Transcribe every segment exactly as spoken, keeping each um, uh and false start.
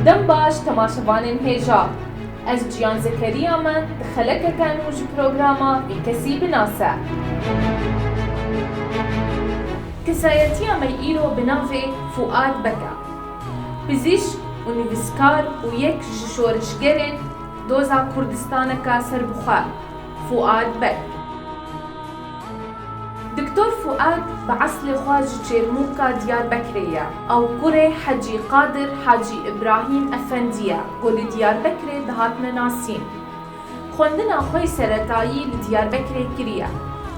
Dem baş temaşevanên hêja. Ez Ciyan Zekeriya me di xelekeke nû ji programa Vî Kesî Binase. Kesayetiya me îro bi navê Fuad Bek e. Pizîşk û nivîskar û yek ji şoreşgerên doza Kurdistaneke serbixwe, Fuad Bek. Doktor Fuad bi eslê xwe ji Çêrmûka Diyarbekirê ye. Ew kurê Hecî Qadir Hecî Îbrahîm Efendî ye ku li Diyarbekirê dihatine nasîn. Xwendina xwe yî seretayî li Diyarbekirê kiriye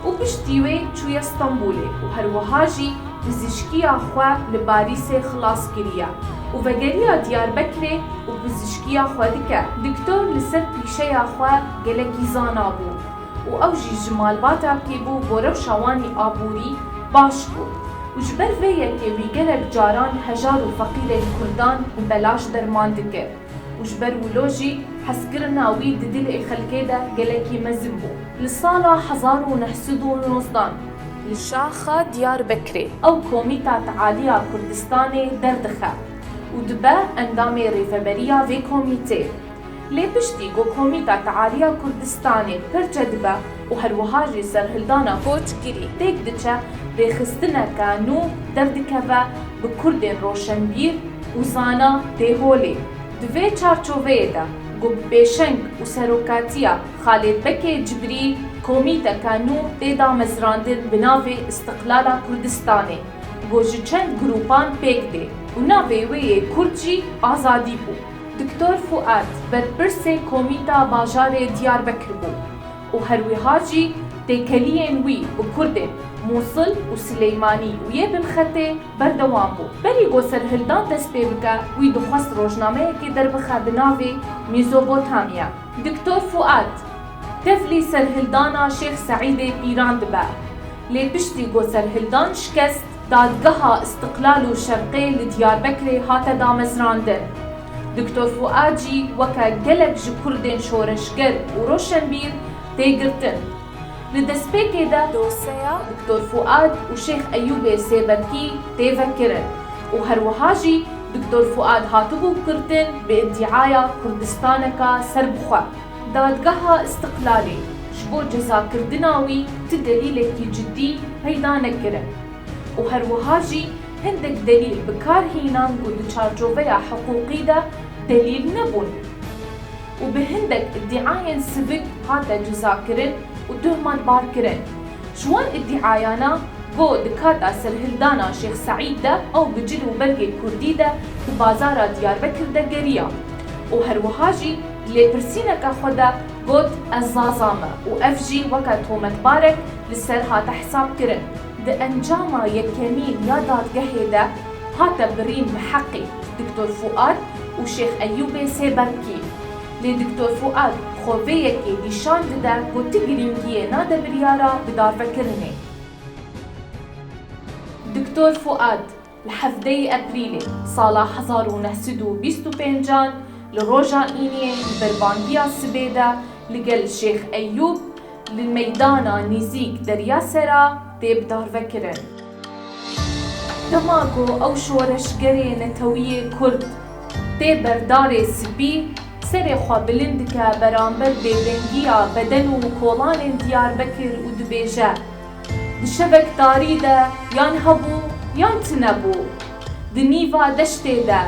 û piştî wê çûye Stenbolê û her wiha jî pizîşkiya xwe li Parîsê xilas kiriye û vegeriya Diyarbekirê û pizîşkiya xwe dike. Doktor li ser pîşeya xwe gelekî zana bû û ew jî ji malbata kê bû, bo rewşa wan î aborî baş bû û ji ber vê yekê wî gelek caran hejar û feqîrên kurdan bi belaş derman dikir û ji ber wilo jî hezkirina wî di dilê xelkê de gelekî mezin bû. Li sala hezar û neh sed û nozdan li şaxa Diyarbekirê ew Komîta Tealiya Kurdistanê derdixe û dibe endamê rêveberiya vê komîtê. Lê piştî ku Komîta Tealiya Kurdistanê pirçe dibe û her wiha jî serhildana koçgirî têk diçe, rêxistineke nû derdikeve bi kurdên roşenbîr û zana tê holê. Di vê çarçoveyê de ku bi pêşeng û serokatiya Xalid Bekê Cibrîl komîteke nû tê damezrandin bi navê Îstiqlala Kurdistanê, ku ji çend grûpan pêk tê û navê wê yê kurd jî Azadî bû. Doktor Fuad berpirsê Komîta Bajarê Diyarbekir bû û her wiha jî têkeliyên wî bi kurdên Mûsil û Sileymanî û yê Binxetê berdewam bû. Berî ku serhildan dest pê bike, wî dixwest rojnameyekê derbixe bi navê Mezopotamya. Doktor Fuad tevlî serhildana Şêx Seîdê Pîran dibe. Lê piştî ku serhildan şikest, Dadgeha Îstiqlal û Şerqê li Diyarbekirê hate damezrandin. Doktor Fuad jî weke gelek ji kurdên şoreşger û roşenbîr tê girtin. Li destpêkê de dosyeya Doktor Fuad û Şêx Eyûbê Sêberkî tê vekirin û her wiha jî Doktor Fuad hatibû girtin bi îdîaya Kurdistaneka serbixwe. Dadgeha Îstiqlalê ji bo cezakirina wî ti delîlekî cidî peyda nekirin û her wiha jî hindek delîl bi kar hînan ku di çarçoveya hiqûqî de delîl nebûn û bi hindek îdîayên sivik hate cezakirin û tohmetbarkirin. Ji wan îdîayana got, di kata serhildana Şêx Seîd de ew bi cil û bergê kurdî de di bazara Diyarbekir de geriya û her wiha jî di lêpirsîneke xwe de got, ez Zaza me û ev jî weke tometbarek li ser hate hesabkirin. Di encama yekemîn ya dadgehê de hate birîn bi heqê Doktor Fuad û Şêx Eyûbê Sêberkî. Lê Doktor Fuad xwe vê yekê nîşan dide ku ti girîngiyê nade biryara bidarvekirinê. Doktor Fuad li hevdeyê Eprîlê sala hezar û neh sed û bîst û pêncan li roja îniyê li berbangiya sibê de li gel Şêx Eyûb li meydana nêzîk Derya Sera tê bidarvekirin. Dema ku ew şoreşgerê netewî yê kurd tê ber darê spî, serê xwe bilind dike beramber bêdengiya beden û kolanên Diyarbekir û dibêje, di şevek tarî de yan hebû yan tune bû. Di nîva deştê de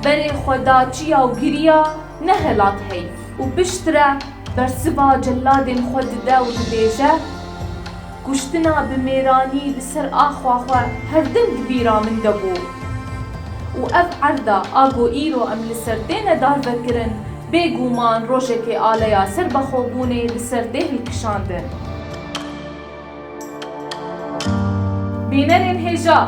berê xwe da çiya û giriya, ne helat heyf. Û piştre bersiva celadên xwe dide û dibêje, kuştina bi mêranî li ser axa xwe her dem di bîra min de bû. Û ev erda a ku îro em li ser têne darvekirin, bêguman rojekê aleya serbexwebûnê li ser tê hilkişandin. Bînerên hêja,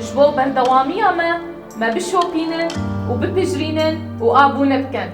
ji bo berdewamiya me, me bişopînin û bipijrînin û abûne bikin.